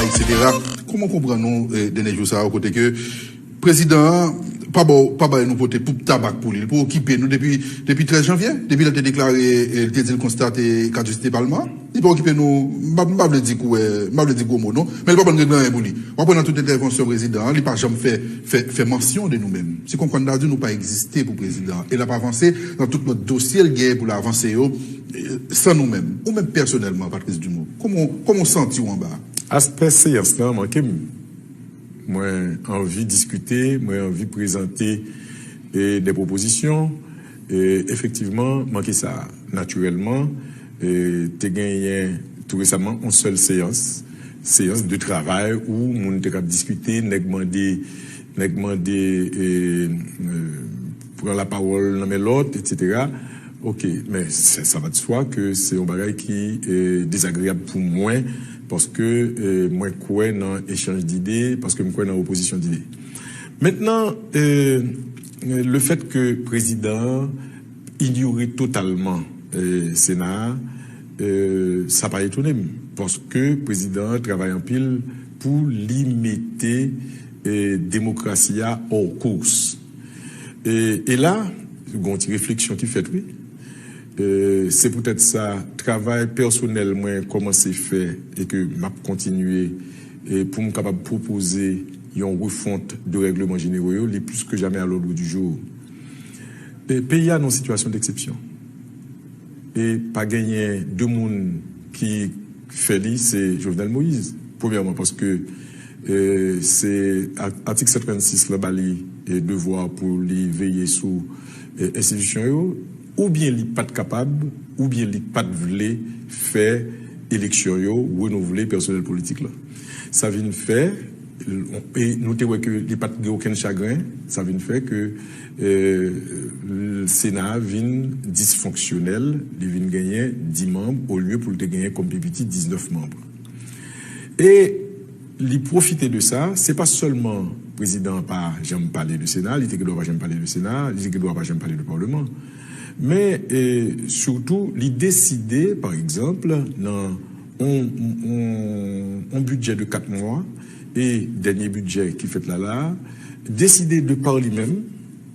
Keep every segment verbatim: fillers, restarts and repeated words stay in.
etsetera. Kòman w konprann nou, eh, dènye jou sa yo, kote ke prezidan an pa ba w, pa bay nou pote pou tabak pou li, li pa okipe nou depi, depi trèz janvye, depi lè l te deklare, eh, li te di l konstate kadisite palman an, li pa okipe nou. M pa, m pa vle di kouwè, m pa vle di gwo mo non, men li pa ban n regle anyen pou li. W ap wè nan tout entèvansyon prezidan an, li pa janm fè, fè, fè mansyon de nou menm. Se kòmkwa n ta di nou pa egziste pou prezidan an. E l ap avanse nan tout lòt dosye l gen pou l avanse yo, eh, san nou menm. Ou menm pèsonèlman, Patrice Dumont, kòman, kòman w santi w anba a? Aspè seyans lan manke m. Mwen anvi diskite, mwen anvi prezante, eh, de pwopozisyon. Eh, efektivman, manke sa. Natirèlman, eh, te genyen tou resaman yon sèl seyans, seyans de travay ou moun te k ap diskite, nèg mande, nèg mande, eh, eh, pran lapawòl nan men lòt, etsetera. Ok, men sa, sa va de swa ke se yon bagay ki, eh, dezagreyab pou mwen, paske, eh, mwen kwè nan echanj dide, paske m kwè nan opozisyon dide. Mentnan, eh, le fèt ke prezidan an inyore totalman, eh, Sena a, eh, sa pa etone m, paske prezidan an travay anpil pou li mete, eh, demokrasi a hors course. E, e la, gen yon ti refleksyon ki fèt, wi. E, se poutèt sa, travay pèsonèl mwen kòmanse fè e ke m ap kontinye, e pou m kapab pwopoze yon refonte de règleman jenero yo, li plis ke jamè à l'ordre du jour. E, peyi a nan yon sitiyasyon deksepsyon. E pa genyen de moun ki fè li, se Jovenel Moïse. Premyèman, paske, e, se a-, atik san trannsis la ba li, e, devwa pou li veye sou, e, enstitisyon yo, oubyen li pa t kapab, oubyen li pa t vle fè eleksyon yo, renouvle pèsonèl politik la. Sa vin fè, e nou te wè ke li pa t gen okenn chagren, sa vin fè ke, e, Sena a vin disfonksyonèl, li vin genyen dis manm olye pou l te genyen kòm pi piti diznèf manm. E li pwofite de sa, se pa sèlman prezidan an pa janm pale de Sena, li te gen dwa pa janm pale de Sena, li te gen dwa pa janm pale de Palman. Men, e, sitou, li deside, pa egzanp, nan yon, yon, yon bidjè de kat mwa, e dènye bidjè ki fèt la la, deside de pa li menm,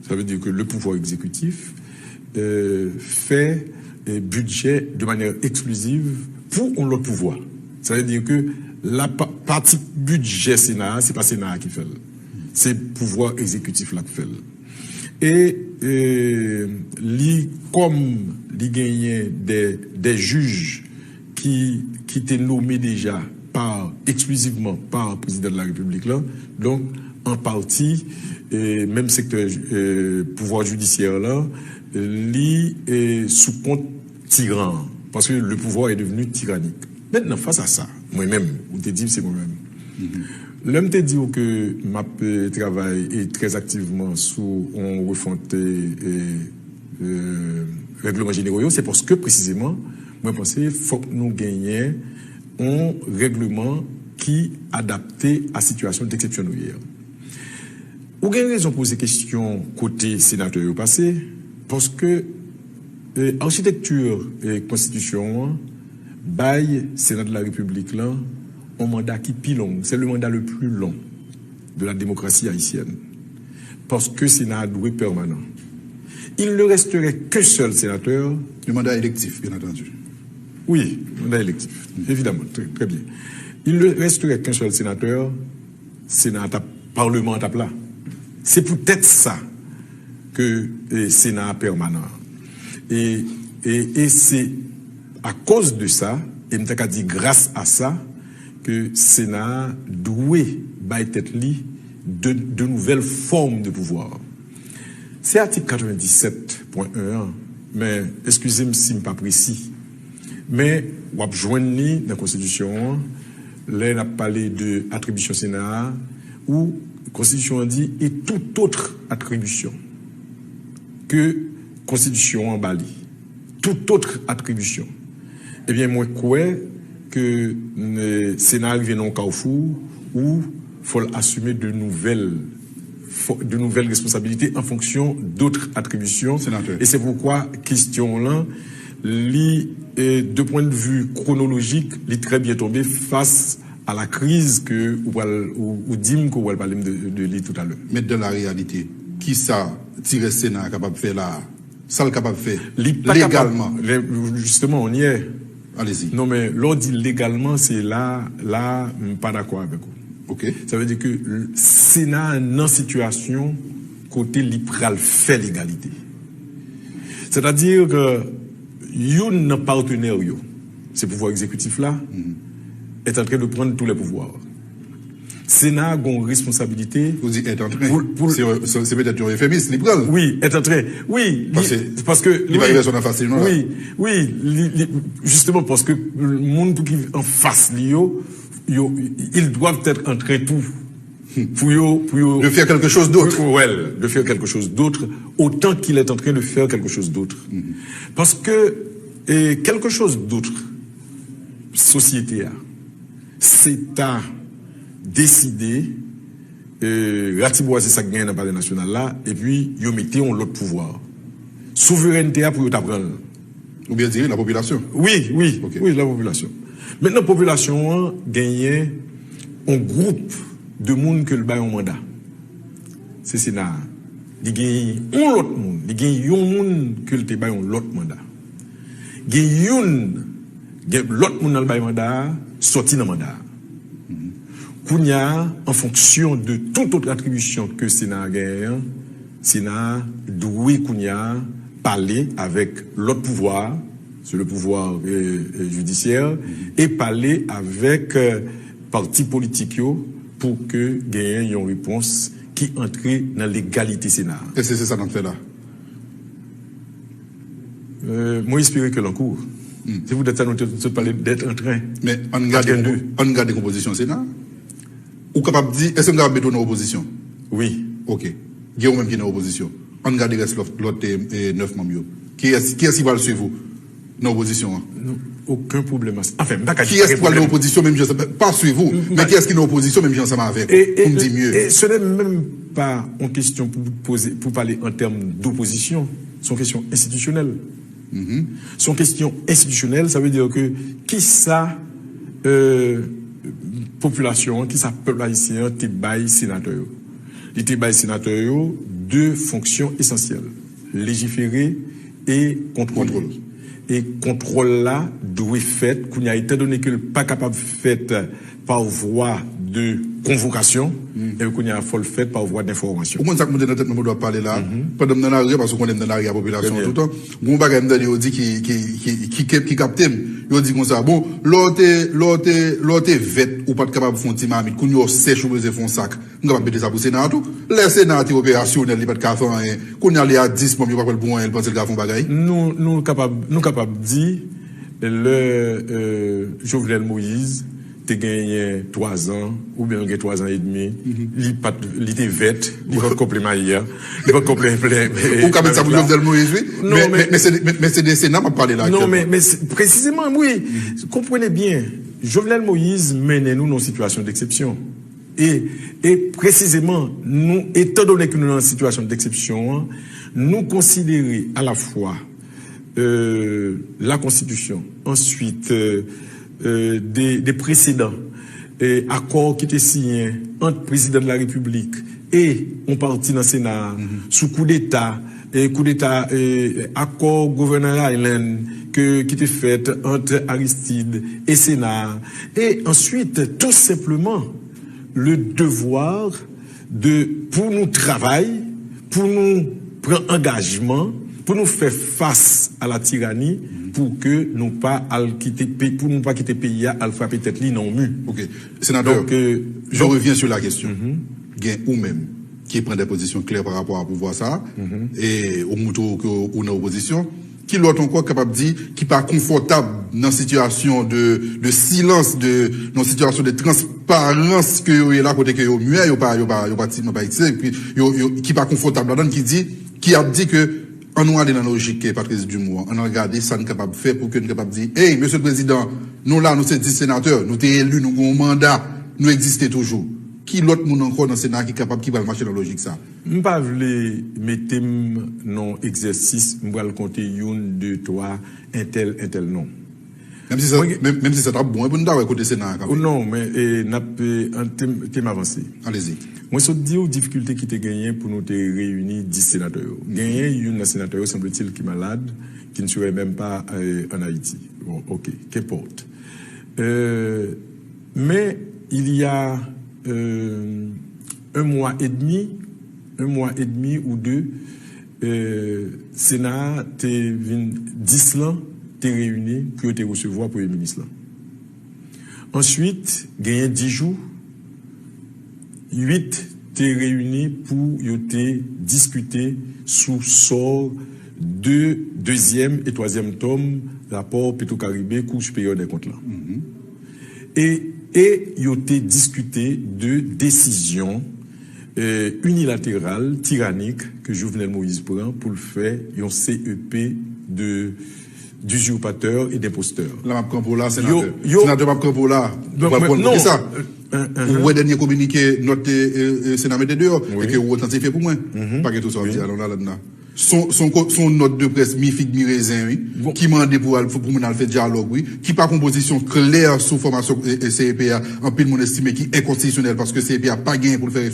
sa vle di ke le pouvwa egzekitif, e, fè, e, bidjè de manyè ekspliziv pou yon lòt pouvwa. Sa vle di ke la pa-, pati bidjè Sena a, se pa Sena a ki fè l. Se pouvwa egzekitif la ki fè l. E, e, li, kòm li genyen de, de jij ki, ki te nome deja pa, eksklizivman pa prezidan de la repiblik la, donk, an pati, e, menm sektè, e, pouvwa jidisyè la, li, e, sou kont tiran an, paske le pouvoir est devenu tyrannique. Mentnan, fas a sa, mwen menm, ou te di se mwen menm. Lè m te di w ke m ap, e, travay e trè aktivman sou yon refonte, e, e, règleman jenero yo, se paske presizeman, mwen panse fòk nou genyen yon règleman ki adapte a sitiyasyon deksepsyon nou ye a. Ou gen rezon poze kesyon kote senatè yo pase, paske, e, achitekti, e, konstitisyon an bay Sena de la Repiblik lan yon manda ki pi long. C'est le mandat le plus long de la démocratie haïtienne. Parce que Sénat dwe permanent. Il ne resterait qu'un seul sénateur. Le mandat électif, bien entendu. Oui, mandat électif, évidemment, très, très bien. Il ne resterait qu'un seul sénateur, Sena t ap, Palman an t ap la. Se poutèt sa ke, e, Sena a pèmanan. E, e, e se akoz de sa, e m ta ka di gras a sa, ke Sena a dwe bay tèt li de, de nouvelles formes de pouvoir. Se atik katrevendisèt pwen en an, men eskize m si m pa presi. Men w ap jwenn li nan konstitisyon an, lè n ap pale de atribisyon Sena a, ou konstitisyon an di, et toute autre attribution ke konstitisyon an ba li. Toute autre attribution. Ebyen, mwen kwè ke, e, Sena a rive nan yon kafou ou fò l asime de nouvèl, fò, de nouvèl responsabilite an fonksyon d'autres attributions. Senatè. E se poukwa kesyon w lan, li, e, de pwen de vi kwonolojik, li trè byen tonbe fas a la kriz ke ou pral, ou, ou di m ke ou pral pale m de, de li toutalè. Men dan la reyalite, kisa ti rès Sena a kapab fè la a? Sa l kapab fè Li pa kapab. legalman? Lè- Justement, on y est. Alezi. Non, men lè w di legalman, se la, la, m pa dakò avèk ou. Ok. Sa vle di ke Sena a nan sitiyasyon kote li pral fè legalite. Sètadi ke youn nan patenè yo, se pouvwa egzekitif la, est en train de prendre tous les pouvoirs. Sena a gen yon responsabilite. Ou di est en train. Pou- pou- Se se- se petèt yon efemis, li pran l. Wi, est en train. Wi, li- Paske paske li pa wi, rive sou nan fasil, non, la. Wi, wi, li, li, justement, paske moun pou ki an fas li yo, yo, ils doivent être en train tou. Pou yo, pou yo. De faire quelque chose d'autre. Well, de faire quelque chose d'autre, autant qu'il est en train de faire quelque chose d'autre. Paske, eh, quelque chose d'autre, sosyete a, se ta deside, eh, ratibwaze sa k genyen nan Palè Nasyonal la, epi yo mete yon lòt pouvwa. Souverènte a pou yo ta pran l. Ou byen di, la popilasyon. Wi, wi, Ok. wi, la popilasyon. Mentnan, popilasyon an genyen yon gwoup de moun ke l bay yon manda. Se Sena a. Li gen yon lòt moun, li gen yon moun ke l te bay yon lòt manda. Gen youn, gen lòt moun nan l bay manda a, sòti nan manda a. Kounye a, an fonksyon de tout autre atribisyon ke Sena a genyen an, Sena a dwe kounye a pale avèk lòt pouvwa, se le pouvoir eh, eh, jidisyè, e pale avèk eh, pati politik yo pou ke genyen yon repons ki antre nan legalite Sena a. Èske se sa n ap fè la? Euh, mwen espere ke l an kou. Se poutèt sa nou te sot pale d'être en train. Men ann gade, Ann gade. Ann gade konpozisyon Sena. Ou kapab di, èske m kapab mete w nan opozisyon? Wi. Ok. Gen ou menm ki nan opozisyon. Ann gade rès lòt, lòt eh, eh, nèf manm yo. Kiyès kiyès ki pral swiv ou nan opozisyon an? Non, okenn pwoblèm. Anfen, m pa ka di Kiyès pa ki pral nan gen pwoblèm. Opozisyon menm jan, pa swiv ou, men kiyès ki nan opozisyon menm jan ansanm avèk? Et, et, Pou m di mye. Et ce n'est même pas une question pour poser, pour parler en termes d'opposition. C'est une question institutionnelle. C'est une question institutionnelle, ça veut dire que kisa euh, popilasyon an, kisa pèp ayisyen an te bay senatè yo? Li te bay senatè yo de fonksyon esansyèl, lejifere e kontwole. E kontwòl la dwe fèt kounye a, etandone ke l pa kapab fèt pa vwa de konvokasyon, e kounye a fò l fèt pa vwa denfòmasyon. Ou konn sa k monte nan tèt mwen pandan w ap pale la? Pandan m nan lari a, paske ou konnen m nan lari a popilasyon an toutan, gon bagay m tande yo di ki ki ki ki ki kapte m. Yo di konsa, bon, lè w te lè w te lè w te vèt, ou pa t kapab fè yon ti mamit, kounye a w sèch, ou bezwen fè yon sak. M kapab mete sa pou Sena a tou. Lè Sena a te operasyonèl, li pa t ka fè anyen. Kounye a li a dis manm, yo pa pral pou anyen, li panse l ka fè yon bagay. Nou nou kapab nou kapab di lè euh, Jovenel Moïse te genyen twazan oubyen l gen twazan edmi, li pa t li te vèt, li pa t konple mayi a, li pa t konple plen. Ou ka mete sa pou Jovenel Moïse, wi. Non, Men men- men- men se de- men- men se de Sena m ap pale la Non, aktyèlman. men, men se- presizeman, wi. Konprann byen, Jovenel Moïse mennen nou nan yon sitiyasyon deksepsyon. E, e presizeman, nou, etandone ke nou nan sitiyasyon deksepsyon an, nou konsidere alafwa euh, la konstitisyon, answit euh, euh, de, de presedan euh, akò ki te siyen ant prezidan de la repiblik e yon pati nan Sena a sou koudeta, e koudeta, e akò Governor Island ke, ki te fèt ant Aristide e Sena a, e answit, tou senpleman, le devoir de, pou nou travay, pou nou pran angajman, pou nou fè fas a la tirani, pou ke nou pa al kite pe- pou nou pa kite peyi a al frape tèt li nan yon mi. Ok. Sénateur, Donc, euh, je reviens sur la question. Gen ou menm ki pran de pozisyon klè pa rapò a pouvwa sa a, e ou montre w ke ou nan opozisyon. Ki lòt ankò k kapab di ki pa konfòtab nan sitiyasyon de, de silans, de, nan sitiyasyon de transparans ke yo ye la, kote ke yo muet, yo pa, yo pa, yo pa ti, yo pa ekse, epi yo, yo, ki pa konfòtab ladan, ki di, ki ap di ke ann nou ale nan lojik ke Patrice Dumont an, ann al gade sa n kapab fè pou ke n kapab di, hey, Mesye Prezidan, nou la, nou se dis senatè, nou te eli, nou gen yon manda, nou egziste toujou. Ki lòt moun ankò nan Sena ki kapab, ki pral mache nan lojik sa? M pa vle mete m nan egzèsis, m pral konte youn, de, twa, entèl, entèl non. Menm si sa, menm, menm si sa t ap bon pou nou ta wè kote Sena a kanpe. Non, men e, n ap e, an, te, te m avanse. Alezi. Mwen sot di w difikilte ki te genyen pou nou te reyini dis senatè yo. Genyen youn nan senatè yo, sanble-t-il, ki malad, qui ne serait même pas euh, en Haïti. Bon, ok, qu'importe. Euh, mais il y a euh, un mois et demi, un mois et demi ou deux, euh, Sena a te vin dis lan te reyini pou yo te resevwa premye minis lan. Answit, genyen dis jou, uit te reyini pou yo te diskite sou sò de dezyèm e twazyèm tòm rapò Petro Caribe Cour supérieure des comptes lan. E, e yo te diskite de desizyon euh, inilateral, tiranik ke Jovenel Moïse pran pou l fè yon C E P de d'usurpateurs et d'imposteurs. La m ap kanpe w la, senatè. Senatè, m ap kanpe w la. Ou pral konn poukisa. Ou wè dènye kominike nòt Sena mete deyò e ke ou otantifye pou mwen. Pa gen tout sa w ap di a nan ladann nan. Se yon nòt de près mi fig mi rezen, wi, ki mande pou al, pou moun al fè dyalòg, wi, ki pa konpozisyon klè sou fòmasyon C E P a, anpil moun estime ki enkonstitisyonèl paske C E P a pa genyen pou l fè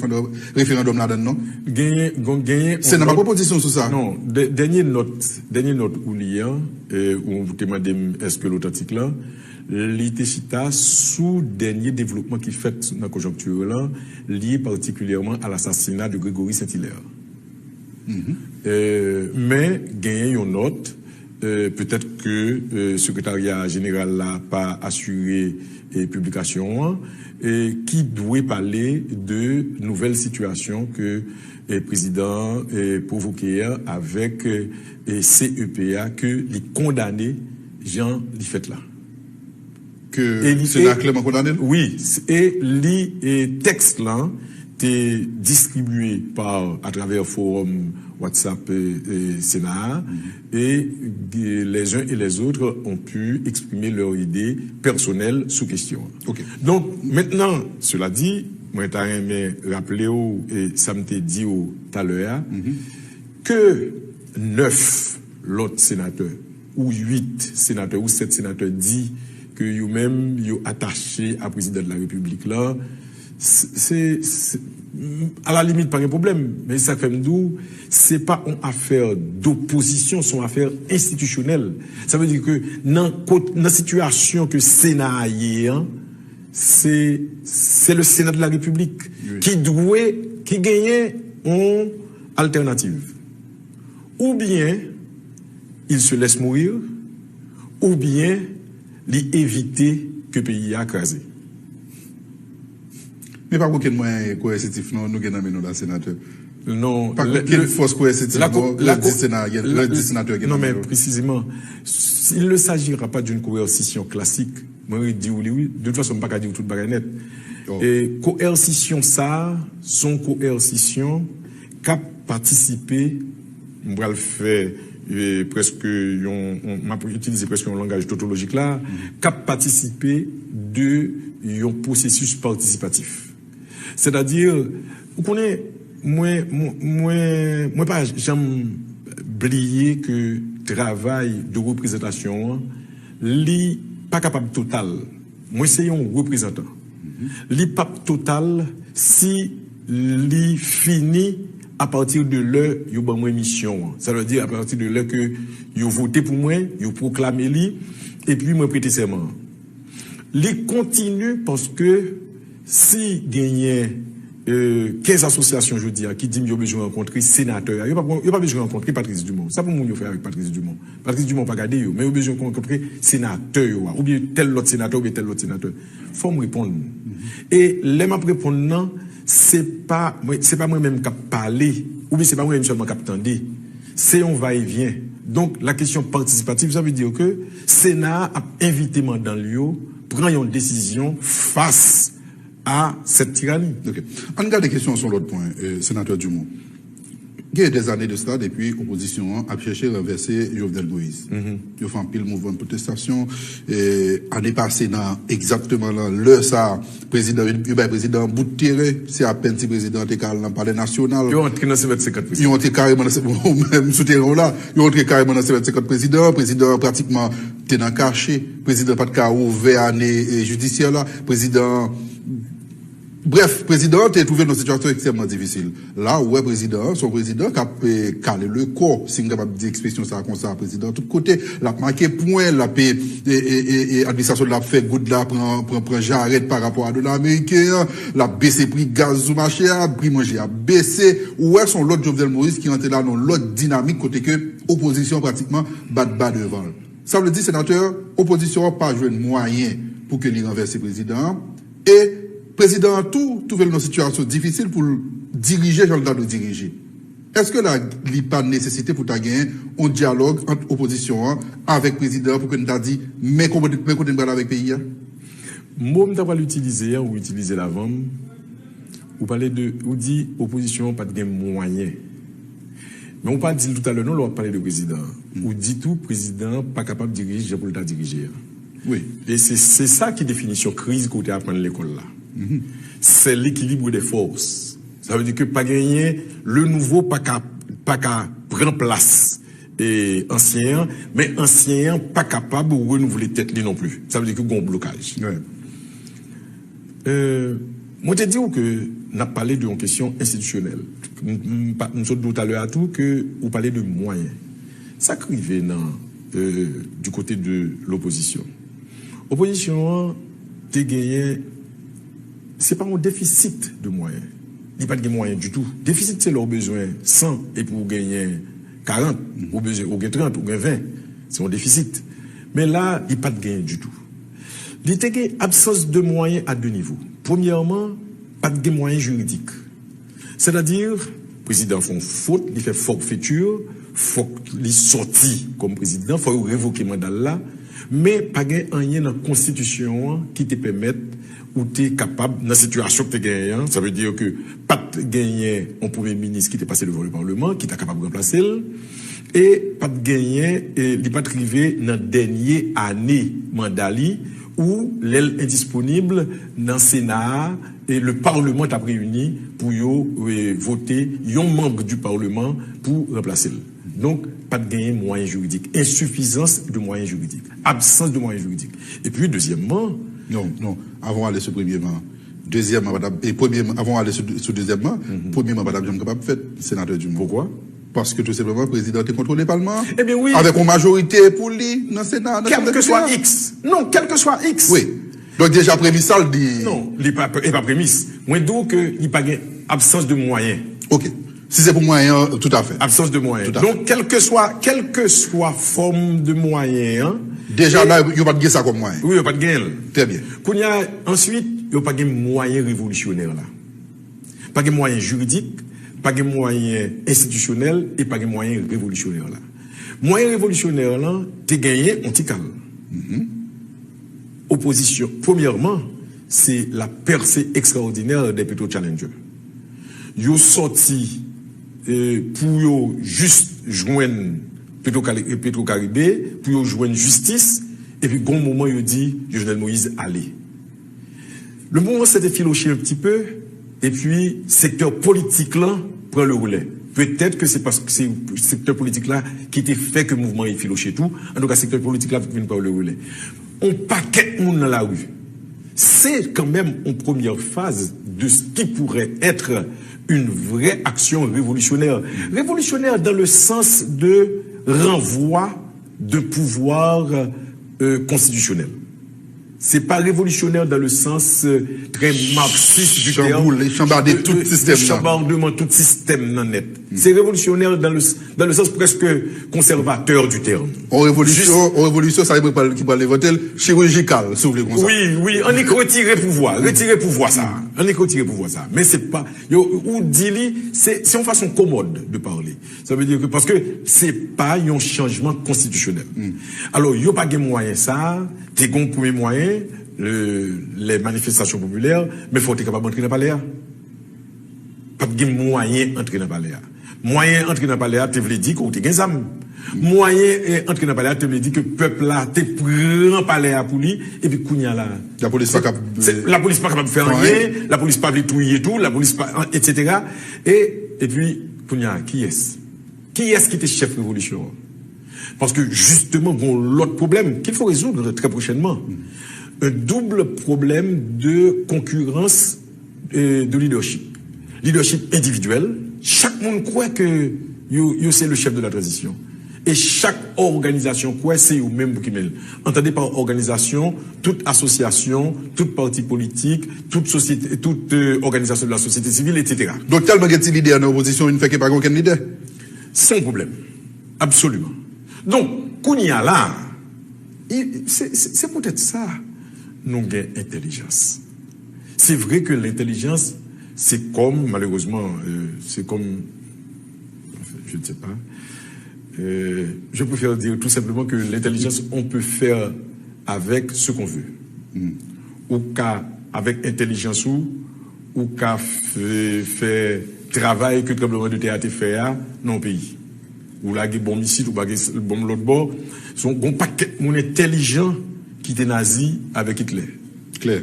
referandòm ladann, non. Genyen, genyen. Sena pa pran pozisyon sou sa. Non, dènye nòt, dènye nòt ou li an, ou te mande m èske l otantik lan, li te chita sou dènye devlopman ki fèt nan konjonkti lan, lye patikilyèman a lasasina de Gregory Saint-Hilaire. Men genyen yon nòt, petèt ke sekretarya jeneral la pa asire piblikasyon an, ki dwe pale de nouvèl sitiyasyon ke prezidan an pwovoke a avèk C E P a ke li kondane jan li fèt la. Ke Sena a klèman kondane l? Wi, e li, e tèks lan te distribye pa, atravè forum WhatsApp e, e Sena a, e les uns et les autres ont pu exprimer leur idée personnelle sou kesyon an. Ok. Donk, mentnan, sela di, mwen ta renmen raple w e sa m te di w talè a, ke nèf lòt senatè ou uit senatè ou sèt senatè di ke yo menm yo atache a prezidan de la repiblik la, se, se, alalimit pa gen pwoblèm, men sa k fè m di w se pa yon afè dopozisyon, se yon afè enstitisyonèl. Sa vle di ke nan, nan sitiyasyon ke Sena a ye an, se, se le Sénat de la République ki dwe, ki genyen yon altènativ. Oubyen il se laisse mourir, oubyen li evite ke peyi a kraze. Men pa gen okenn mwayen koyèsitif non nou gen nan men nou la, senatè. Non, pa gen okenn fòs koyèsitif non lè di senatè gen nan men yo. Précisément, il ne s'agira pas d'une coercition classique. Mwen redi w li wi. De toute façon, m pa ka di w tout bagay nèt. E koèsisyon sa a, se yon koèsisyon k ap patisipe, m pral fè prèske yon, m ap itilize prèske yon langaj totolojik la, k ap patisipe de yon pwosesis patisipatif. Sètadi, ou konnen, mwen, mwen, mwen pa janm bliye ke travay de reprezantasyon an, li pa kapab total. Mwen se yon reprezantan. Li p ap total si li fini apati de lè yo ban mwen misyon an. Sa vle di apati de lè ke yo vote pou mwen, yo pwoklame li, epi mwen prete sèman an. Li kontini paske si genyen kenz asosyasyon jodi a ki di m yo bezwen rankontre senatè a, yo pa bezwen rankontre Patrice Dumont. Sa pou moun yo fè avèk Patrice Dumont? Patrice Dumont pa gade yo, men yo bezwen rankontre senatè yo a, oubyen tèl lòt senatè, oubyen tèl lòt senatè. Fò m reponn. E lè m ap reponn nan, se pa, se pa mwen menm k ap pale, oubyen se pa mwen menm sèlman k ap tande. Se yon va e vyen. Donk, la kesyon patisipatif, sa vle di ke Sena a ap envite mandan l yo pran yon desizyon fas a sèt tirani. Ok. Ann gade kesyon an sou yon lòt pwen, Senatè Dumont. Gen des années de cela, depi opozisyon an ap chèche ranvèse Jovenel Moïse. Yo fè anpil mouvman de pwotestasyon. E, ane pase, nan egzakteman nan lè sa, prezidan, yo bay prezidan an bout teren. Se apèn si prezidan an te ka al nan Palè Nasyonal. Yo antre nan se mèt senkant prezidan. Yo antre kareman nan se, ou menm sou teren w la, yo antre kareman nan se mèt senkant prezidan. Prezidan an pratikman te nan kache. Prezidan pa t ka ouvè ane, e, jidisyè la. Prezidan Brèf, prezidan an te twouve l nan sitiyasyon ekstrèmman difisil. La, ou wè prezidan an, se yon prezidan k ap, e, kale le kò, si m kapab di ekspresyon sa a konsa, prezidan tout kote, l ap make pwen, l ap, e, e, e, e, e, administrasyon l ap fè goud la pran, pran, pran jarèt pa rapò a dola ameriken an, l ap bese pri gaz sou mache a, pri manje ap bese. Ou wè, se yon lòt Jovenel Moïse ki rantre la nan yon lòt dinamik kote ke opozisyon an pratikman bat ba devan l. Sa vle di, senatè, opozisyon an pa jwenn mwayen pou ke li ranvèse prezidan an. E prezidan an tou twouve l nan sitiyasyon difisil pou l dirije jan l ta dwe dirije. Èske la, li pa nesesite pou ta genyen yon dyalòg ant opozisyon an avèk prezidan an pou ke n ta di, men kote, men kote n prale avèk peyi a? Mo m ta pral itilize an, ou itilize l avan m, ou pale de, ou di opozisyon an pa t gen mwayen. Men ou pa di l toutalè non, lè w ap pale de prezidan an. Ou di tou prezidan an pa kapab dirije jan pou l ta dirije a. Wi. E se, se sa ki definisyon kriz ke w te aprann lekòl la. C'est l'équilibre des forces. Sa vle di ke pa genyen, le nouveau pa ka, pa ka pran plas, e, ansyen an, men ansyen an pa kapab renouvle tèt li non pli. Sa vle di ke gen yon blokaj. Wi. Euh, mwen te di w ke n ap pale de yon kesyon enstitisyonèl. M, m, pa- m sot di w talè a tou ke ou pale de mwayen. Sa k rive nan, euh, du kote de lopozisyon? Opozisyon an te genyen, se pa yon defisit de mwayen. Li pa t gen mwayen ditou. Defisit se lè w bezwen san epi w genyen karant, ou bezwen, ou gen trant, ou gen ven. Se yon defisit. Men la, li pa t genyen ditou. Li te gen absans de mwayen a de nivo. Premyèman, pa t gen mwayen jiridik. Sètadi, prezidan fè yon fot, li fè forfetir, fòk li sòti kòm prezidan, fò yo revoke manda l la, men pa gen anyen nan konstitisyon an ki te pèmèt ou te kapab, nan sitiyasyon ki te genyen an, sa vle di ke pa t genyen yon premye minis ki te pase devan le Parlement, ki ta kapab ranplase l, e pa t genyen, e li pa t rive nan dènye ane manda li, ou lè l endisponib nan Sena a, e le Parlement t ap reyini pou yo, e, vote yon manm du Parlement pou ranplase l. Donk, pa t genyen mwayen jiridik, ensifizans de mwayen jiridik, absans de mwayen jiridik. Epi, dezyèmman, non, non, avan w ale sou premyèman, dezyèmman, pa t ap, e premyèman, avan w ale sou, sou dezyèmman, premyèman, pa t ap janm kapab fèt, senatè Dumont. Poukwa? Paske tou senpleman, prezidan te kontwole palman an. Ebyen wi. Avèk yon majorite pou li nan Sena, nan Chanm Depite a. Kèlkeswa X. Non, kèlkeswa X. Wi. Donk, deja, premis sa, l di. Non, li pa, e pa premis. Mwen di w ke li pa gen absans de mwayen. Ok. Si se pou mwayen an, toutafè. Absans de mwayen. Toutafè. Donk, kèlkeswa, kèlkeswa fòm de mwayen an. Deja la, yo pa t gen sa kòm mwayen. Wi, yo pa t gen l. Trè byen. Kounye a, answit, yo pa gen mwayen revolisyonè la. Pa gen mwayen jiridik, pa gen mwayen enstitisyonèl e pa gen mwayen revolisyonè la. Mwayen revolisyonè lan te genyen yon ti kal. Opozisyon, premyèman, se la percée extraordinaire des Petro Challengers. Yo sòti, e, pou yo jis jwenn Petro Cali- Petro Caribe, pou yo jwenn jistis, epi gon moman yo di Jovenel Moïse ale. Le mouvement s'est effiloché un petit peu, epi sektè politik lan pran le relais. Petèt ke se paske se sektè politik la ki te fè ke mouvman an efiloche tou. Antouka, sektè politik la vin pran le relais. On pakèt moun nan lari. Se kanmenm yon premyè faz de ce qui pourrait être une vraie action révolutionnaire. Révolutionnaire dans le sens de renvoi d'un pouvoir, euh, constitutionnel. Se pa revolisyonè dans le sens, euh, très marxiste du terme. Chanboule, chanbade tout sistèm nan. Chanbardman tout sistèm nan nèt. Se revolisyonè dans le, dans le sens presque conservateur du terme. On revolisyon, on revolisyon, sa ki pral, ki pral envante l, chirijikal, si w vle konsa. Wi, wi, annik retire pouvwa, retire pouvwa sa. Annik retire pouvwa sa. Men se pa, yo, ou di li, se, se yon fason komòd de parler. Sa vle di ke, paske se pa yon chanjman konstitisyonèl. Alò, yo pa gen mwayen sa, te gen yon premye mwayen, le, les manifestations populaires, men fò w te kapab antre nan palè a. Pa t gen mwayen antre nan palè a. Mwayen antre nan palè a te vle di ke w te gen zam. Mwayen eh, antre nan palè a te vle di ke pèp la te pran palè a pou li, epi kounye a la. Lapolis pa kab. Lapolis pa kapab fè anyen, lapolis pa vle touye tou, lapolis pa. Etsetera. E, epi, kounye a, kiyès? Kiyès ki te chèf revolisyon an? Paske, jisteman, gon lòt pwoblèm qu'il faut résoudre très prochainement. Un double problème de concurrence euh, de leadership. Leadership endividyèl, chak moun kwè ke yo, yo se le chèf de la tranzisyon. E chak òganizasyon kwè se yo menm pou ki mennen. Entendez par òganizasyon, tout asosyasyon, tout pati politik, tout sosyete, tout euh, òganizasyon de la sosyete sivil, etsetera. Donk tèlman gen ti lidè nan opozisyon, vin fè ke pa gen okenn lidè. Se yon pwoblèm. Absoliman. Donk, kounye a la, se poutèt sa nou gen entèlijans. Se vre ke lentèlijans, se kòm, malerezman, se kòm, je ne sais pas, je préfère dire tout simplement que l'intelligence, on peut faire avec ce qu'on veut. Ou ka, avèk entèlijans ou, ou ka fè travay ke tranblemanntè a te fè a nan yon peyi. Ou lage bonm isit, ou lage bonm lòt bò. Se yon pakèt moun entèlijan ki te nazi avèk Itlè. Klè.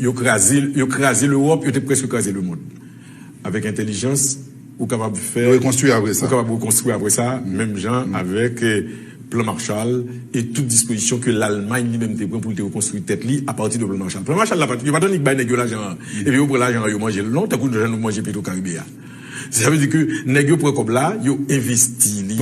Yo kraze, yo kraze Lewòp, yo te prèske kraze lemonn. Avèk entèlijans, ou kapab fè. Rekonstwi apre sa. Ou kapab rekonstwi apre sa, menm jan avèk plan Marshall e tout dispozisyon ke Lalmay li menm te pran pou l te rekonstwi tèt li apati de plan Marshall. Plan Marshall la, yo pa t annik bay nèg yo lajan an, epi yo pran lajan an, yo manje l. Non, tankou jan nou manje Petro Caribe a. Sa vle di ke nèg yo pran kòb la, yo envesti li,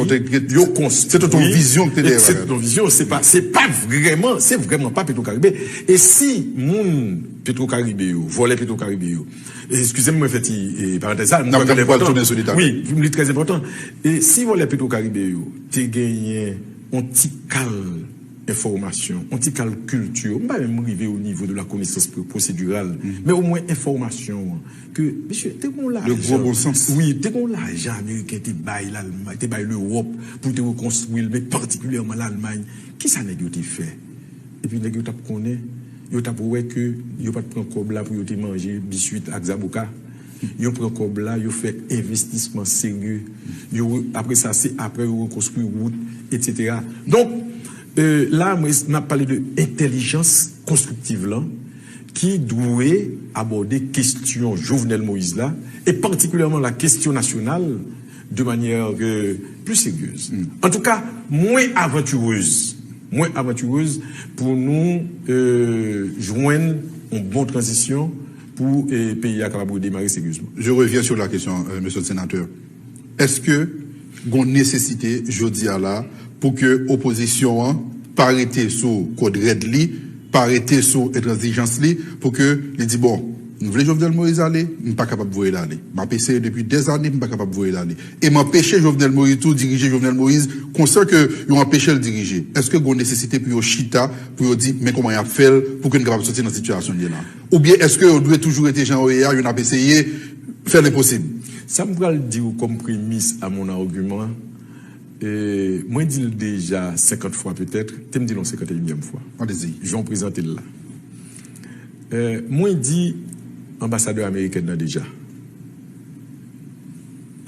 yo konstwi. Se tout yon vizyon ki te dèyè bagay la. Se tout yon vizyon, se pa, se pa vrèman, se vrèman pa Petro Caribe. E si moun Petro Caribe yo, vòlè Petro Caribe yo, eskize m, mwen fè ti parantèz sa, mwen pral tounen sou li talè. Wi, li trè enpòtan. E si vòlè Petro Caribe yo te genyen yon ti kal enfòmasyon, yon ti kal kilti, m pa menm rive o nivo de la konesans pwosediral, men omwen enfòmasyon an, ke, mesye, te gon lajan. De gwo bon sans. Wi, te gon lajan Ameriken te bay Lalmay, te bay Lewòp pou te rekonstwi l, men patikilyèman Lalmay. Kisa nèg yo te fè? Epi nèg yo t ap konnen, yo t ap wè ke yo pa t pran kòb la pou yo te manje biswit ak zaboka. Yo pran kòb la, yo fè envestisman serye. Yo, apre sa, se apre yo rekonstwi wout, etsetera. Donk, euh, la, mwen, n ap pale de entèlijans konstriktiv lan ki dwe abòde kestyon Jovenel Moïse la, e patikilyèman la kestyon nasyonal, de manière euh, plus sérieuse. En tout cas, moins aventureuse. Moins aventureuse pour nous euh, joindre une bonne transition pour euh, pays à capable redémarrer sérieusement. Je reviens sur la question, euh, Monsieur le Sénateur. Èske gon nesesite jodi a la pou ke opozisyon an pa rete sou kòd rèd li, pa rete sou entranzijans li, pou ke li di, bon, m vle Jovenel Moïse ale, m pa kapab voye l ale. M ap eseye depi dèzane, m pa kapab voye l ale. E m anpeche Jovenel Moïse tou dirije Jovenel Moïse konsa ke yo anpeche l dirije. Èske gon nesesite pou yo chita, pou yo di, men kòman y ap fè l, pou ke n kapab soti nan sitiyasyon n ye la? Oubyen èske yo dwe toujou rete jan yo ye a, yo n ap eseye fè lenposib? Sa m pral di w kòm premis a mon argument, E, mwen di l deja senkant fwa petèt, te m di l yon senkant e inyèm fwa. Allez-y. Jan w prezante l la. E, mwen di anbasadè amerikèn nan deja.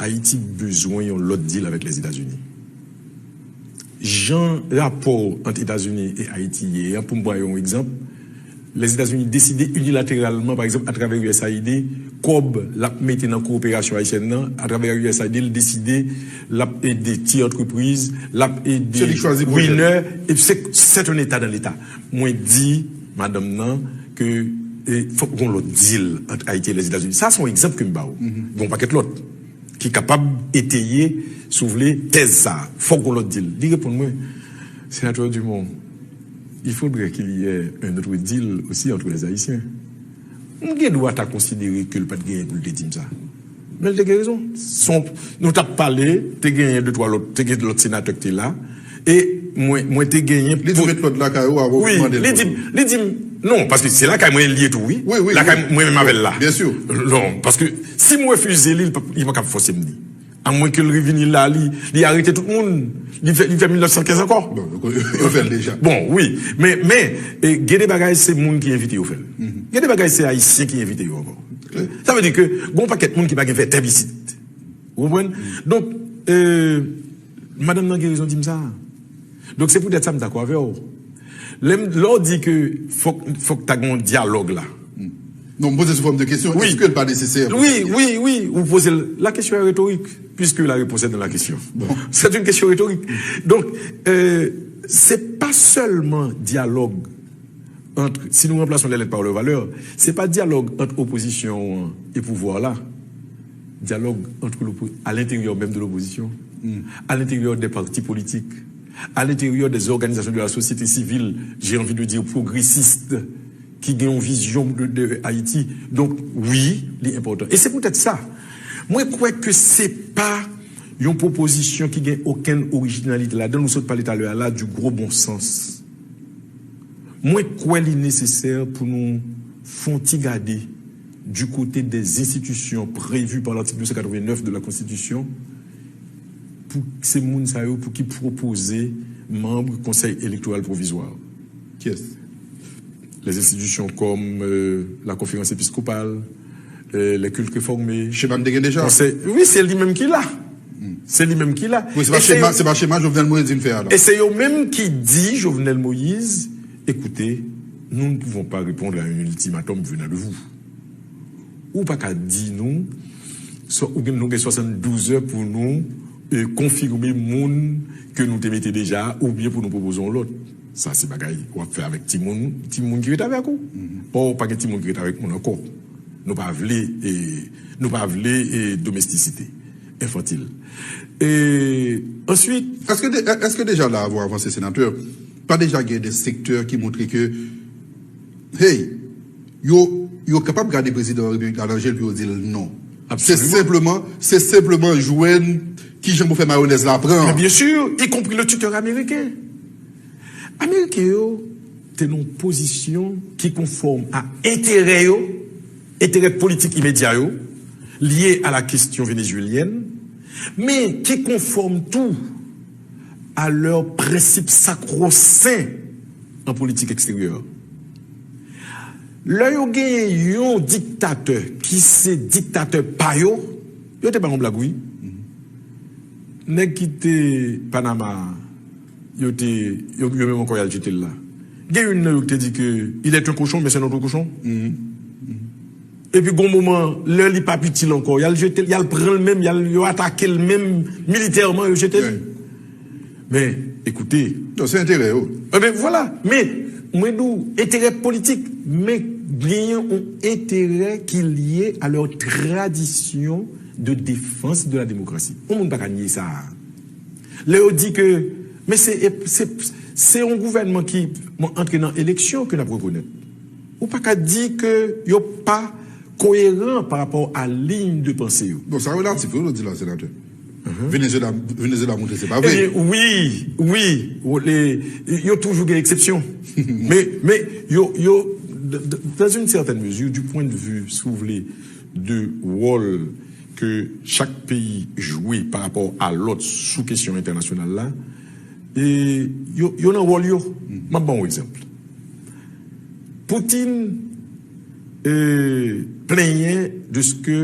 Ayiti bezwen yon lòt deal avèk Lèzetazini. Jan rapò ant Etazini e Ayiti ye an, pou m ba yon egzanp, Lèzetazini deside inilateralman, pa egzanp, atravè U S A I D, kòb l ap mete nan kowoperasyon ayisyèn nan, atravè U S A I D, l deside l ap ede ti antrepriz, l ap ede minè, e se, c'est un État dans l'État. Mwen di madanm nan ke e, fòk gon lòt deal ant Ayiti e Lèzetazini. Sa se yon egzanp ke m ba w. Gon pakèt lòt ki kapab eteye, si w vle, tèz sa a. Fòk gon lòt deal. Li reponn mwen, Sénateur Dumont, il faudrait qu'il y ait un autre deal aussi entre les Haïtiens. M gen dwa ta konsidere ke l pa t genyen pou l te di m sa. Men l te gen rezon. Son, nou t ap pale, te genyen de twa lòt, te gen lòt senatè ki te la. E mwen, mwen te genyen. Li di w met lòd lakay ou avan w mande l. Wi, li di m, li di m, non, paske se lakay mwen li ye tou, wi. Wi, wi, lakay mwen menm avè l la. Byen si. Non, paske si m refize li, li pa, li pa kab fòse m ni. Amwen ke l revini la, li, li arete tout moun. Li fè, li fè mil nèf san kenz ankò. Bon, yo fè l deja. Bon, wi. Men, men, e, gen de bagay, se moun ki envite yo fè l. Gen de bagay, se Ayisyen ki envite yo ankò. Sa vle di ke gon pakèt moun ki pa gen fè tèb isit. Ou konprann? Donk, euh, madanm nan gen rezon di m sa. Donk, se poutèt sa m dakò avè w. Lè m- lè w di ke fòk, fòk ta gen yon dyalòg la. Non, m poze sou fòm de kesyon. Wi. Èske l pa nesesè? Wi, wi, wi. Ou poze l- la kesyon est rhétorique, puisque la réponse est dans la question. Bon. C'est une question rhétorique. Donk, euh, se pa sèlman dyalòg ant, si nou ranplase lè lèt pa lè valè, se pa dyalòg ant opozisyon an e pouvwa la. Dyalòg ant à l'intérieur même de l'opposition, à l'intérieur des partis politiques, à l'intérieur des organisations de la société civile, j'ai envie de dire progressistes, ki gen yon vizyon de, de Ayiti. Donk, wi, li enpòtan. E se poutèt sa, mwen kwè ke se pa yon pwopozisyon ki gen okenn orijinalite ladan l. Nou sot pale talè a la du gros bon sens. Mwen kwè li nesesè pou nou fè yon ti gade du côté des institutions prévues par l'article deux cent quatre-vingt-neuf de la Constitution, pou se moun sa yo pou ki pwopoze manm Konsèy Elektoral Pwovizwa. Kiyès? Les institutions comme euh, la conférence épiscopale, euh, les cultes réformés. Chema n te gen deja. Konsèy, wi, se li menm ki la. Se li menm ki la. Wi, se pa E se chema, yo- se pa chema Jovenel Moïse vin fè a la. E se yo menm ki di Jovenel Moïse, écoutez, nous ne pouvons pas répondre à un ultimatum venant de vous. Ou pa ka di nou, so- ou gen- nou gen swasanndouz è pou nou e, konfime moun ke nou te mete deja a, oubyen pou nou pwopoze yon lòt. Sa se bagay w ap fè avèk timoun, timoun ki ret avèk ou. Or, pa gen timoun ki ret avèk moun ankò. Nou pa vle, e, nou pa vle e, domestisite enfantil. E, answit, Èske de- èske deja la, avan w avanse, senatè, pa deja gen de sektè ki montre ke, hey, yo, yo kapab gade prezidan repiblik la nan je l pou yo di l non? Se Absoliman. senpleman, se senpleman jwenn ki jan pou fè mayonèz la pran. Men byen si, y konpri le tuteur américain. Ameriken yo te nan yon pozisyon ki konfòm a enterè yo, enterè politik imedya yo, lye a la kesyon venezuelyèn, men ki konfòm tou a lè prensip sakwosen an politik eksteryè. Lè yo genyen yon diktatè ki se diktatè pa yo, yo te bay yon blag, wi. Nèg ki te Panama a, yo te, yo, yo menm ankò y al jete l la. Gen youn nan yo ki te di ke il est un cochon, mais c'est notre cochon. Epi gon moman, lè li p ap itil ankò, y al jete l, y al pran l menm, y al, yo atake l menm militèman, yo jete l. Men, ekoute. Non, se enterè yo. Ebyen, vwala. Men, mwen di w, enterè politik, men genyen yon enterè ki lye a lè tradisyon de defans de la démocratie. Yon moun pa ka nye sa. Lè yo di ke, men se, se, se yon gouvènman ki, bon, antre nan eleksyon ke n ap rekonèt. Ou pa ka di ke yo pa koyeran pa rapò a liy de panse yo. Bon, sa relatif, wi, w di la, senatè. Venezuela, Venezuela montre se pa vre. Ebyen, wi, wi. Ou- le- yo toujou gen eksepsyon. Men, men, yo, yo, d- d- dans une certaine mesure, du point de vue, si vous voulez, de wòl ke chak peyi jwe pa rapò a lòt sou kesyon entènasyonal la, e yo, yo nan wòl yo. M ap ban w egzanp. Putin e, plenyen de ce que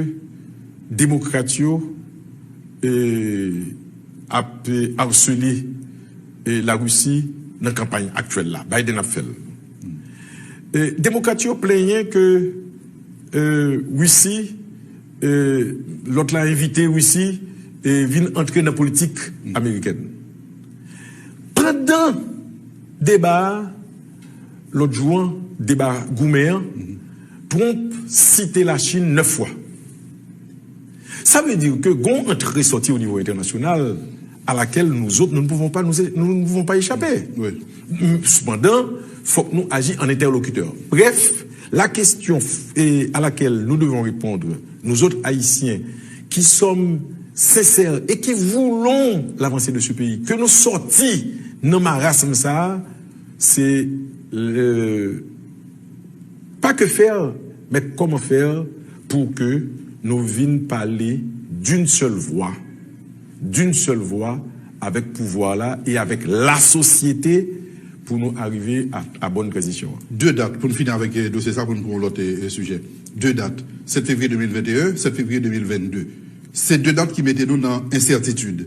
demokrat yo e, ap e, arsele e, Larisi nan kanpay aktyèl la. Biden ap fè l. E, demokrat yo plenyen ke e, Risi, e, lòt la envite Risi e, vin antre nan politik amerikèn. Pandan deba a, lòt jou an, deba goumen an, Trump site Lachin nèf fwa. Ça veut dire que gon antre sòti au niveau international à laquelle nous autres, nous ne pouvons pas, nous, nous ne pouvons pas échapper. Wi. Cependant, faut que nous agissions en interlocuteur. Bref, la question à laquelle nous devons répondre, nous autres Haïtiens, qui sommes sincères et qui voulons l'avancée de ce pays, que nous sorti nan marasm sa, c'est le, pas que faire, mais comment faire pour que nous vin parler d'une seule voix, d'une seule voix avec pouvoir là et avec la société pour nous arriver à, à bonne transition. De dat, pou n fini avèk eh, dosye sa, pou n pran yon lòt eh, eh, sijè. De dat, sèt fevriye de mil venteyen, sèt fevriye de mil vennde. Se de dat ki mete nou nan ensètitid.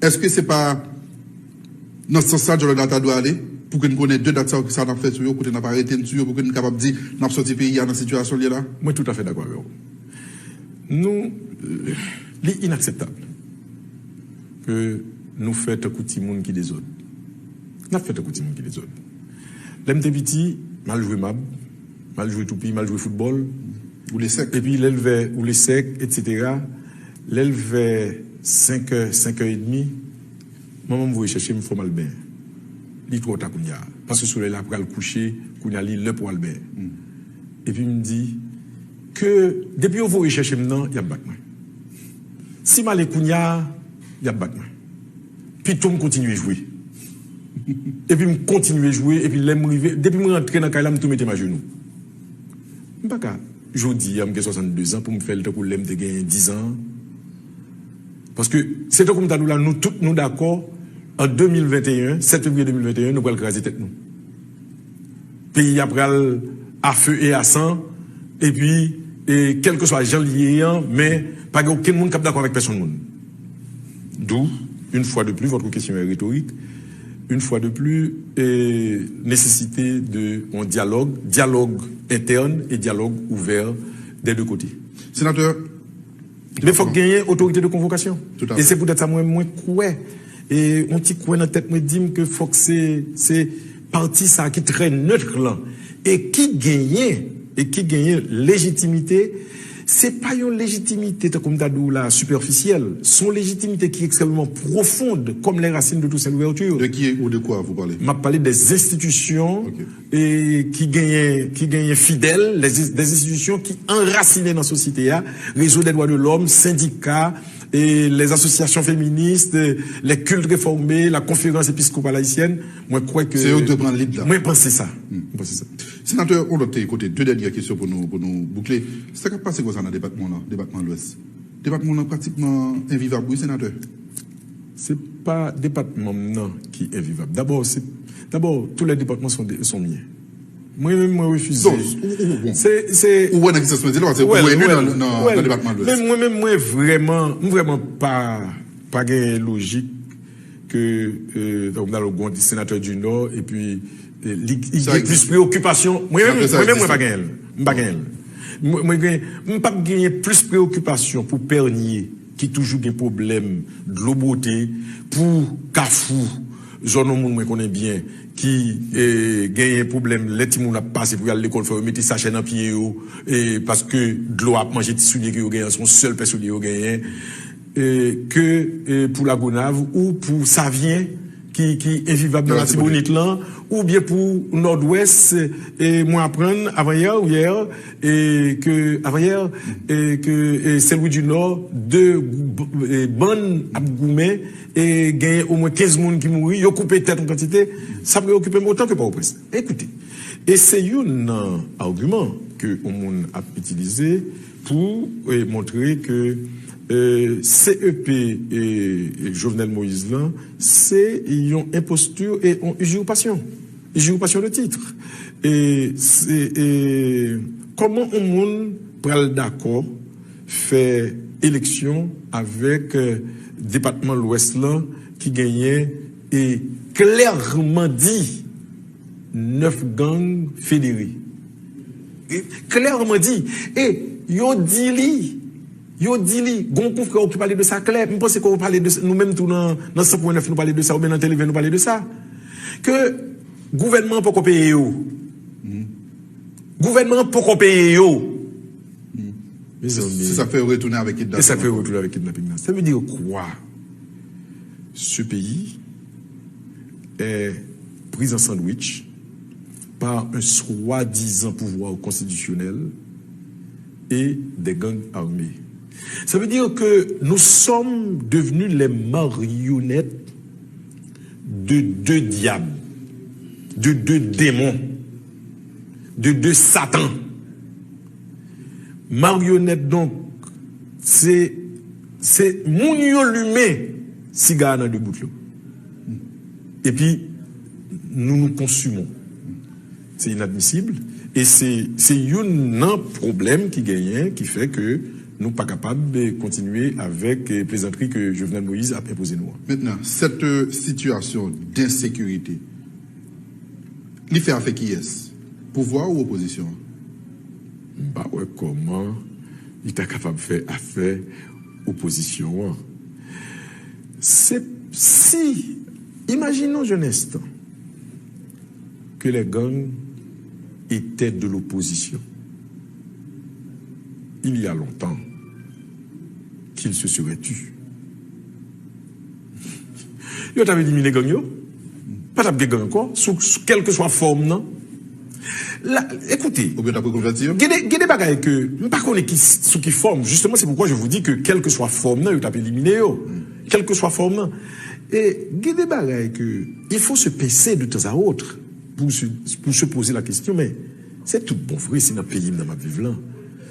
Èske se pa nan sans sa dyalòg la ta dwe ale? Pou ke n konnen de dat sa yo, kisa n ap fè sou yo, kote n ap arete n sou yo, pou ke n kapab di n ap soti peyi a nan sitiyasyon l ye la? Mwen toutafè dakò avè w. Nou, li inakseptab ke nou fè tankou timoun ki dezòd. N ap fè tankou timoun ki dezòd. Lè m te piti, m al jwe mab, m al jwe toupi, m al jwe foutbòl. Woule sèk. Epi lè l vè woule sèk, etsetera. Lè l vè senk è, senk è edmi, manman m voye chèche m, fò m al benyen. Li twò ta kounye a. Paske solèy la pral kouche, kounye a li lè pou al benyen. Epi m di ke depi yo voye chèche m nan, y ap bat mwen. Si m ale kounye a, y ap bat mwen. Pito m kontinye jwe. Epi m kontinye jwe, epi lè m rive, depi m rantre nan kay la, m tou mete m ajenou. M pa ka, jodi a, m gen swasanndezan pou m fè l tankou lè m te gen dizan an. Paske se tankou m ta di w la, nou tout nou dakò, an de mil venteyen, sèt fevriye de mil venteyen, nou pral kraze tèt nou. Peyi a pral a feu et à sang, epi, e, kèlkeswa jan l ye an, men pa gen okenn moun k ap dakò avèk pèsonn moun. D'où, une fois de plus, votre question est rhétorique, une fois de plus, e, nécessité de yon dyalòg, dyalòg entèn e dyalòg ouvè des deux côtés. Senatè, men fòk genyen otorite de konvokasyon. Tout à fait. E se poutèt sa mwen, mwen kwè, e yon ti kwè nan tèt mwen di m ke fòk se, se pati sa ki trè nèt lan, e ki genyen, e ki genyen lejitimite, se pa yon lejitimite, tankou m ta di w la, sipèfisyèl. Se yon lejitimite ki ekstrèmeman pwofonn, comme les racines de Toussaint Louverture. De qui ou de quoi vous parlez? M ap pale des institutions, ok, e ki genyen, ki genyen fidèl, les, des institutions qui anrasinen nan sosyete a, Réseau des droits de l'homme, sendika, e les associations féministes, les cultes réformés, la conférence épiscopale haïtienne, mwen kwè ke... Se yo ki dwe pran lead la. Mwen panse sa. Hmm. Mwen panse sa. Senatè, yon lòt kote, de dènye kesyon pou nou, pou nou boukle. Sa k ap pase konsa nan depatman w lan, depatman Lwès? Depatman w lan pratikman envivab, wi, senatè. Se pa depatman m nan ki envivab. Dabò, se, dabò, tous les départements sont, de- sont miens. Mwen menm, mwen refize. Donk, ou, ou, bon. Se, se... Ou wè nan ki sans mwen di la, paske ou elu nan, nan, nan depatman Lwès. Men mwen menm, mwen vrèman, m vrèman pa, pa gen lojik ke, euh, donk, nan yon senatè di Nò, epi, euh, li, li gen plis preyokipasyon. Mwen menm, mwen menm, mwen pa genyen l. M pa genyen l. Mwen, mwen gen, m p ap genyen plis preyokipasyon pou Pènye, ki toujou gen pwoblèm dlo bwote, pou Kafou, zòn yon moun mwen konnen byen, ki, e, genyen pwoblèm lè timoun ap pase pou y al lekòl, fò yo mete sachè nan pye yo, e, paske dlo ap manje ti soulye ke yo genyen, se yon sèl pè soulye yo genyen, e, ke, e, pou Lagonav ou pou Savyen, ki, ki envivab nan Latibonit lan, oubyen pou Nòdwès, e, mwen aprann avanyè, yè, e, ke, avanyè, e, ke, e, Sen Lwi di Nò, de, e, bann ap goumen, e, genyen omwen kenz moun ki mouri, yo koupe tèt yon kantite, sa preyokipe m otan ke Pòtoprens. Ekoute, e se youn nan agiman ke yon moun ap itilize pou, e, montre ke, e, C E P, e, Jovenel Moïse lan, se yon enposti e yon uzurpasyon. Uzurpasyon de titre. E, se, e, kòman yon moun pral dakò fè eleksyon avèk, e, depatman Lwès lan ki genyen e klèman di nèf gang federe. E klèman di, e yo di li, yo di li, gon konfrè w ki pale de sa klè, m panse ke w pale de sa, nou menm tou nan, nan san pwen nèf nou pale de sa, oubyen nan Televen nou pale de sa, ke gouvènman an poko peye yo. Gouvènman an poko peye yo. Mezanmi. Se sa k fè yo retounen avèk kidnaping. E sa k fè yo retounen avèk kidnaping lan. Ça veut dire quoi? Ce pays est pris en sandwich par un soi-disant pouvoir constitutionnel et des gangs armés. Ça veut dire que nous sommes devenus les marionnettes de deux diables, de deux démons, de deux Satans. Maryonèt, donk, se, se moun yo limen siga a nan de bout yo. Epi, nou, nou konsime. Se inadmisib. E se, se youn nan pwoblèm ki genyen, ki fè ke nou pa kapab kontinye avèk plezantri ke Jovenel Moïse ap enpoze nou an. Mentnan, sèt sitiyasyon densekirite, li fè afè kiyès? Pouvwa ou opozisyon an? M pa wè kòman li ta kapab fè afè opozisyon an. Se si, imaginons un instant que les gangs étaient de l'opposition. Il y a longtemps qu'ils se seraient tus. Yo t ap elimine gang yo. Pa t ap gen gang ankò, sou, sou kèlkeswa fòm nan. La, ekoute, Oubyen t ap rekonvèti yo? Gen de, gen de bagay ke m pa konnen ki, sou ki fòm. Justement, c'est pourquoi je vous dis que kèlkeswa fòm nan, yo t ap elimine yo. Kèlkeswa fòm nan. E gen de bagay ke il faut se pincer de temps à autre pour se, pour se poser la question, men se tout bon vre, se nan peyi m nan m ap viv lan.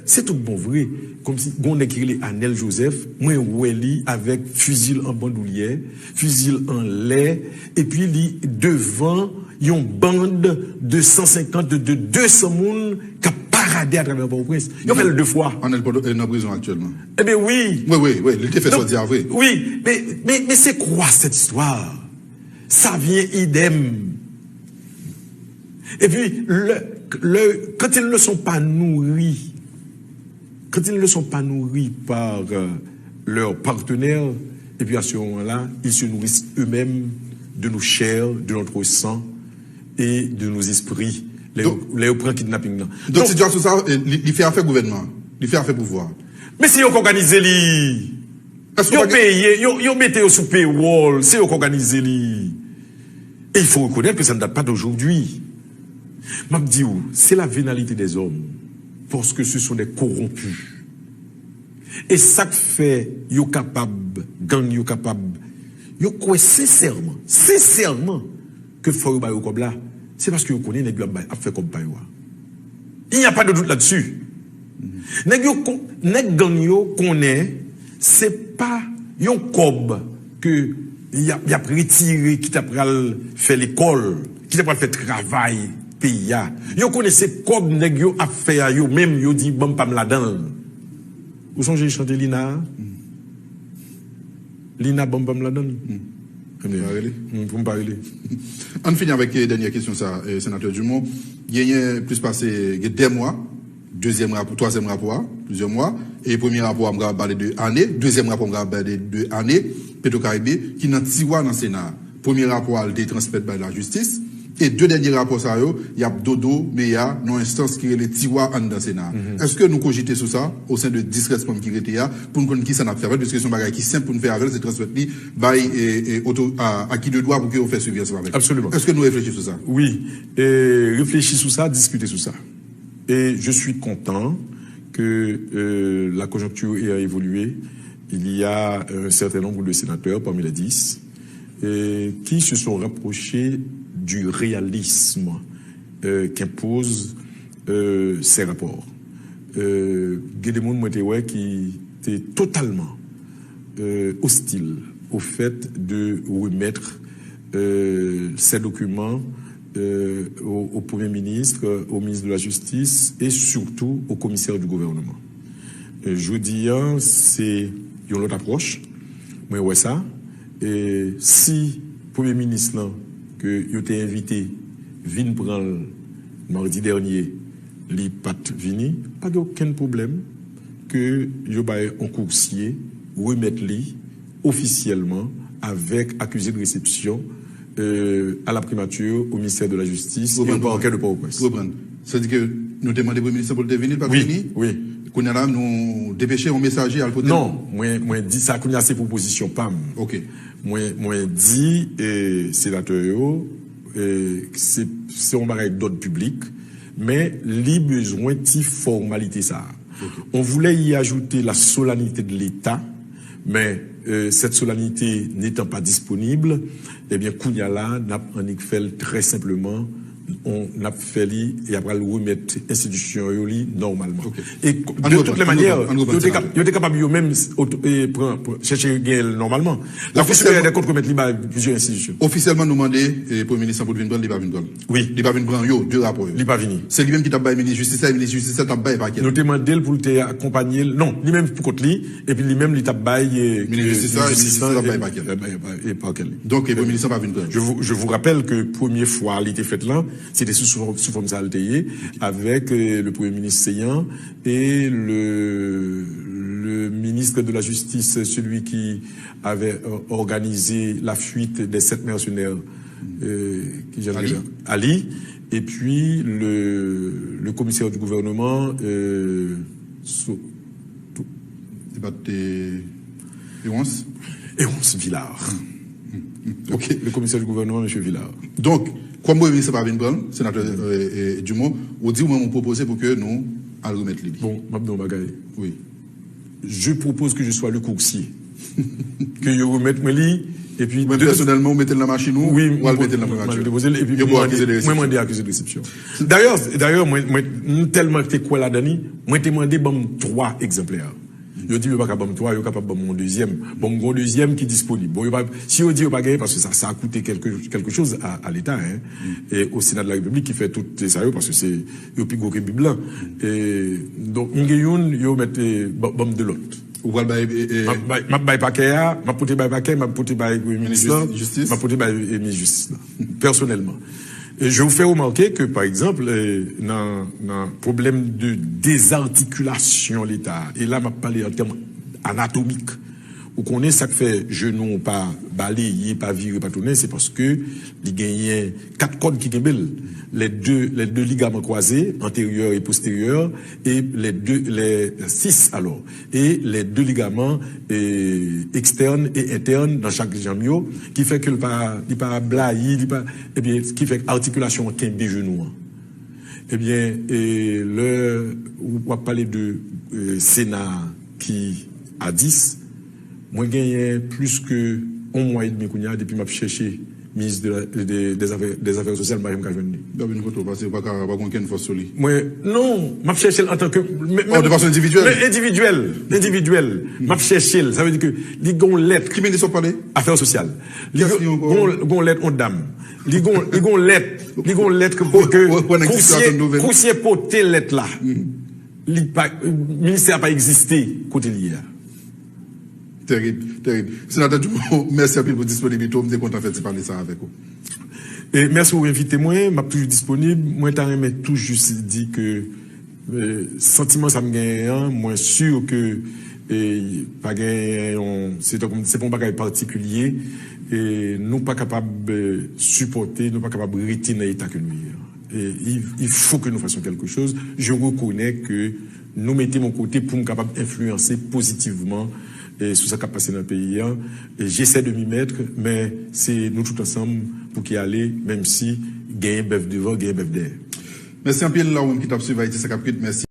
Se tout bon vre. Kòmsi gon nèg ki rele Anèl Jozèf, mwen wè li avèk fizi l an bandoulyè, fizi l anlè, epi li devan yon band de san senkant, de, de de san moun k ap parade atravè Pòtoprens. Yo fè l de fwa. Anèl Pòto- nan prizon aktyèlman. Ebyen wi. Wi, wi, wi, li te fè sòdi a vre. Wi, men, men, men c'est quoi cette histoire? Ça vient idem. Et puis, le, le, quand ils ne sont pas nourris, quand ils ne sont pas nourris par euh, leurs partenaires, et puis à ce moment-là, ils se nourrissent eux-mêmes de nos chairs, de notre sang et de nos esprits. Lè yo lè yo pran kidnaping nan. Donk, sitiyasyon sa, eh, li, li fè afè gouvènman, li fè afè pouvwa. Men se yo k òganize li. Yo peye, yo, yo mete yo sou pewòl, se yo k òganize li. Et il faut reconnaître que ça ne date pas d'aujourd'hui. M ap di w, c'est la vénalité des hommes, parce que ce sont des corrompus. E sa k fè yo kapab, gang yo kapab, yo kwè sensèman, sensèman, ke fò yo ba yo kòb la, se paske yo konnen nèg yo ap, bay, ap fè kòb pa yo a. Il n'y a pas de doute là-dessus. Nèg yo, nèg gang yo konnen se pa yon kòb ke y ap, y ap retire ki ta pral fè lekòl, ki ta pral fè travay peyi a. Yo konnen se kòb nèg yo ap fè a yo menm, yo di ban m pa m ladan l. Ou sonje chante Lina a? Lina ban m pa m ladan l. Pou m pa rele. Ann fini avèk dènyè kesyon sa, Senatè Dumont. Genyen plis pase gen de mwa, dezyèm rapò, twazyèm rapò a, plizyè mwa. E premye rapò a, m kapab pale de ane. Dezyèm rapò, m kapab pale de ane. Petwokaribe, ki nan tiwa nan Sena a. Premye rapò a, l te transmèt bay lajistis. E de dènye rapò sa yo, y ap dodo, men y a nan yon enstans ki rele tiwa anndan Sena a. Èske nou kojite sou sa, o sen de dis rès manm ki rete a, pou n konn kisa n ap fè avè l, piske se yon bagay ki senp pou n fè avè l, se transmèt li bay e, e, oto, a, aki de dwa pou ke yo fè swivi ansanm avè l. Absoliman. Èske nou reflechi sou sa? Wi. E, reflechi sou sa, diskite sou sa. Et je suis content que euh, la conjoncture ayant évolué, il y a un certain nombre de sénateurs parmi les dix euh, qui se sont rapprochés du réalisme euh, qu'impose euh, ces rapports. Euh, gen de moun mwen te wè ki te totalman euh, hostile au fait de remettre euh, ces documents euh, au, au Premier ministre, au ministre de la Justice et surtout au commissaire du gouvernement. Euh, jodi a, se yon lòt apwòch. Mwen wè sa. E si premye minis lan ke yo te envite vin pran l madi dènye, li pa t vini, pa gen okenn pwoblèm ke yo bay yon kousye, remèt li ofisyèlman avèk accusé de réception euh, à la primature, au ministère de la Justice et au parquet de Port-au-Prince. Reprann. Sa di ke nou te mande premye minis pou l te vini, l pa t vini? Wi. Kounye a la, nou depeche yon mesaje al pote l? Non, mwen, mwen di sa kounye a se pwopozisyon pa m. Ok. Mwen, mwen di eh, senatè yo, eh, se, se yon bagay dòd piblik, men li bezwen ti fòmalite sa a. On voulait y ajouter la solennité de l'État, mais euh, cette solennité n'étant pas disponible, eh bien, kounye a la, n ap annik fè l trè senpleman On, n ap fè li, y ap pral remèt enstitisyon yo li nòmalman. E de tout lè manyè, yo te kap-, yo te kapab yo menm oto-, e, pran, pran, chèche genyen l nòmalman. Lakou Siperyè dè Kont remèt li bay plizyè enstitisyon. Ofisyèlman, nou mande, e, Premye Minis lan pou l vin pran l, li pa vin pran l. Wi. Li pa vin pran yo, de rapò yo. Li pa vini. Se li menm ki t ap bay minis jistis la, e minis jistis la t ap bay pakèt. Nou te mande l pou l te akonpanye l. Non, li menm pou kont li, epi li menm li t ap bay, e, minis jistis la, e minis jistis la t ap bay pakèt. E, e, e, e, pakèt li. Donk, e, Premye Minis la pa vin pran l. Je vous, je vous rappelle que premye fwa li te fèt lan, se te sou, sou, sou fòm sa l te ye, avèk, e, le Premye Minis Céant et le, le ministre de la Justice, celui qui avait, euh, organisé la fuite des sept mercenaires, euh, qui j'avais Ali. Ali, et puis le, le commissaire du gouvernement, euh, So-, Li pa t te Ewons? Ewons Vilard. Ok. Le commissaire du gouvernement, M. Vilard. Donk, kòm Premye Minis pa vin pran l, Senatè, e, e, Dumont, ou di ou menm ou pwopoze pou ke nou al remèt li li. Bon, m ap di yon bagay. Wi. Je propose que je sois le coursier. Ke yo remèt mwen li, epi... Ou menm pèsonèlman, ou mete l nan machin ou, ou al mete l nan Premati. Mwen depoze l, epi mwen mande akize de resepsyon. Dayè, dayè, mwen, mwen, m tèlman te kwè ladan li, mwen te mande ban m twa egzanplè. Yo di m yo pa ka ban m twa, yo kapab ban m yon dezyèm. Bon, m gen yon dezyèm ki disponib. Bon, yo pa, si yo di yo pa genyen, paske sa, sa a koute kèlke, kèlke choz a, a Leta, hein, e o Sena de la Repiblik ki fè tout sa yo, paske se, yo pi gwo ke Bib lan. E, donk, m gen youn, yo mèt, e, ban, ban m de lòt. Ou pral bay, e, e, M ap bay, m ap bay pakè a, m ap pote bay pakè, m ap pote bay Premye Minis lan, Jistis. M ap pote bay, e, Minis Jistis lan, pèsonèlman. E je vous fais remarquer que, par exemple, e, nan, nan pwoblèm de dezatikilasyon Leta a, e la m ap pale an tèm anatomik, ou konnen sa k fè jenou w pa baleye, pa vire, pa tounen, se paske li genyen kat kòd ki kenbe l. Les deux, les deux ligaments croisés, antérieur et postérieur, et les deux, les six alors, et les deux ligaments, e, externes et internes dans chaque jambe yo, ki fè ke l pa, li pa blayi, li pa, ebyen, ki fè ke atikilasyon an kenbe jenou an. Ebyen, e, lè w ap pale de, e, Sena ki a dis, mwen genyen plis ke yon mwa edmi kounye a depi m ap chèche minis de la, de, des affaires, des affaires sociales, m pa janm ka jwenn li. Gade yon kote w pase, ou pa ka, pa gen okenn fòs sou li. Mwen, non, m ap chèche l antanke, men, men, de fason endividyèl? Men endividyèl, endividyèl. M ap chèche l. Sa vle di ke li gen yon lèt. Ki minis w ap pale? Afè sosyal. Li gen yon, gen yon lèt yon dam. Li gen, li gen yon lèt. Li gen yon lèt ke, ke kousye, kousye pote lèt la. Li pa, ministè a pa egziste kote l ye a. Terib, terib. Senatè Dumont, mèsi anpil pou disponiblite w. M te kontan fè ti pale sa avèk ou. E mèsi ou envite mwen, m ap toujou disponib. Mwen ta renmen tou jis di ke, e, santiman sa m genyen an, mwen si ke, e, pa gen yon, se tankou, se pa yon bagay patikilye, e nou pa kapab, e, sipòte, nou pa kapab rete nan eta ke nou ye an. E, il, il faut que nous fassions quelque chose. Je reconnais que nou mete m yon kote pou m kapab enfliyanse pozitivman, e, sou sa k ap pase nan peyi an. E j'essaie de m'y mettre, men se nou tout ansanm pou ki ale, menm si genyen bèf devan, genyen bèf dèyè. Mèsi anpil, la ou menm ki t ap swiv Ayiti Senk ap Kwit, mèsi.